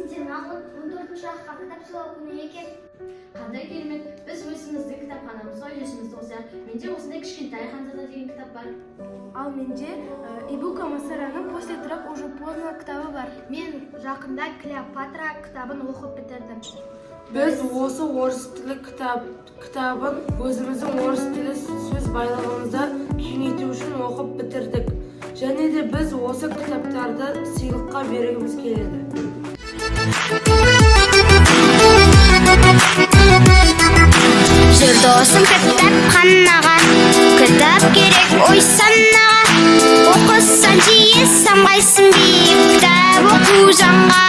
Білесіңдер ма, 14 ақпан кітап сыйлау күні екен. Қандай керемет! Біз өзіміздің кітапханамызға үлесімізді қосайық. Менде осындай «Кішкентай ханзада» деген кітап бар. Ал менде Ибука Масараның «После трап уже поздно» кітабы бар. Мен жақында «Клеопатра» кітабын оқып бітірдім. Біз осы орыс тілі кітабын өзіміздің орыс тілі сөз байлығымызды кеңейту үшін оқып бітірдік. Және де біз осы кітаптарды сыйлыққа бергіміз келеді. Жүр, досым, кітапханаға, кітап керек ой санаға. Оқысаң, жиі самғайсың биік, кітап оқу жанға.